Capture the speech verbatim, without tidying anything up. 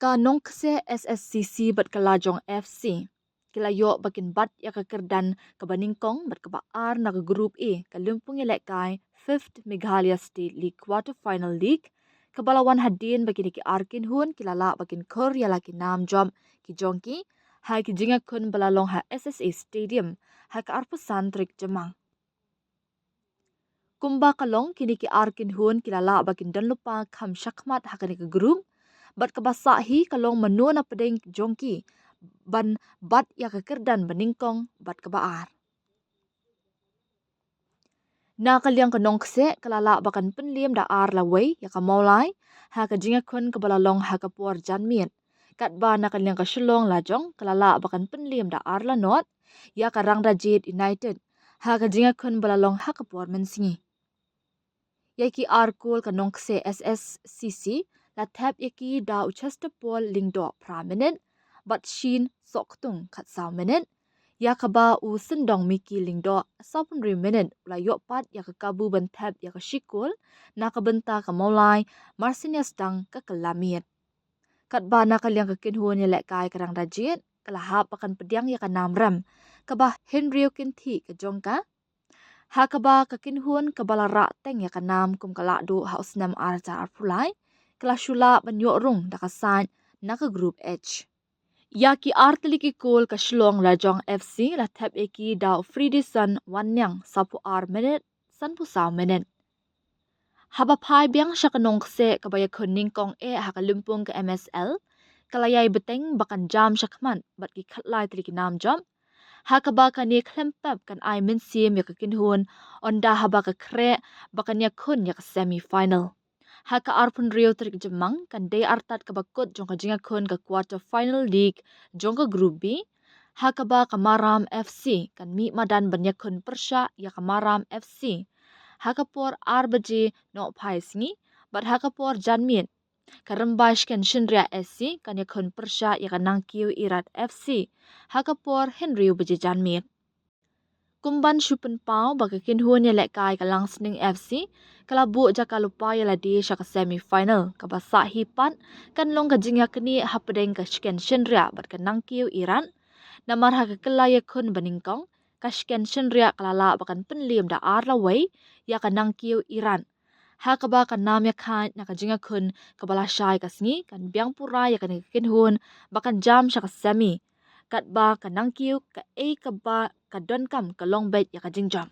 Ka Nongkseh S S C C bad ka Lajong F C ki la ïoh ba kin bat ïa ka kyrdan kaba nyngkong bad kaba ar na ka Group A ka lympung ïalehkai Fifth Meghalaya State League Quarter Final League, kaba la wan hadien ba kine ki ar kynhun ki la lah ba kin khur ïa la ki nam jop ki jong ki ha ki jingïakhun ba la long ha S S A Stadium ha ka arphew san tarik Jymmang. Kumba ka long, kine ki ar kynhun ki la lah ba kin don lypa kham shakhmat ha kane ka group, bad kaba sah hi ka long mano na pdeng jong ki ban bat ïa ka kyrdan ba nyngkong bad kaba ar. Na ka liang ka Nongkseh ka la lah ba kan pynliem da ar la wei ïa ka Mawlai ha ka jingïakhun kaba la long ha ka por janmiet, katba na ka liang ka Shillong Lajong ka la lah ba kan pynliem da ar la not ïa ka Rangdajied United ha ka jingïakhun ba la long ha ka por mynsngi. Ïa ki ar kol ka Nongkseh S S C C la thep ïa ki da u Chester Paul Lyngdoh phra minit bad Shin Sohktung khatsaw minit, ïa kaba u Syndong Mickey Lyngdoh sawphew hynriew minit u la ïoh pat ïa ka kabu ban thep ïa ka shi kol na ka bynta ka Mawlai Marcinius Dang ka kylla miet. Katba na ka liang ka kynhun ïalehkai ka Rangdajied ka la hap ba kan pdiang ïa ka nam rem kaba hynriew kynthih ka jong ka, ha kaba ka kynhun kaba la rah teng ïa ka nam kum ka Lahduh ha u snem ar hajar arphew lai ka la shu lah ban ïoh rung da ka side na ka Group H. Ïa ki ar tylli ki kol ka Shillong Lajong F C la thep ïa ki da u Fredison Wanniang sawphew ar minit, sanphew saw minit. Haba phai biang sha ka Nongkseh kaba ïakhun nyngkong eh ha ka lympung ka M S L, ka la ïai bteng ba kan jam shakhmat bad ki khatlai tylli ki nam jop, ha kaba kane khlem pep kan ai mynsiem ïa ka kynhun, ynda haba ka khreh ba kan ïakhun ïa ka semi final. Ha ka arphew hynriew tarik Jymmang kan dei artat kaba kut jong ka jingïakhun ka quarter final league jong ka Group B, ha kaba ka Maram F C kan mih madan ban ïakhun pyrshah ïa ka Maram F C ha ka por ar baje nohphai sngi, bad ha ka por janmiet ka Rymbai Shkensynriah S C kan ïakhun pyrshah ïa ka Nangkiew Irat F C ha ka por hynriew baje janmiet. Kumban shu pynpaw ba ka kynhun ïalehkai ka Langsning F C ka la buh jaka lypa ïa lade sha ka semi final, kaba sah hi pat kan long ka jingïaknieh hapdeng ka Shkensynriah bad ka Nangkiew Irat. Namar ha ka kylla ïakhun ba nyngkong, ka Shkensynriah ka la lah ba kan pynliem da ar la wei ïa ka Nangkiew Irat, ha kaba ka nam ïakhaid na ka jingïakhun kaba lashai ka sngi kan biang pura ïa kane ka kynhun ba kan jam sha ka semi, katba ka Nangkiew kaei kaba ka donkam ka long beit ïa ka jingjop.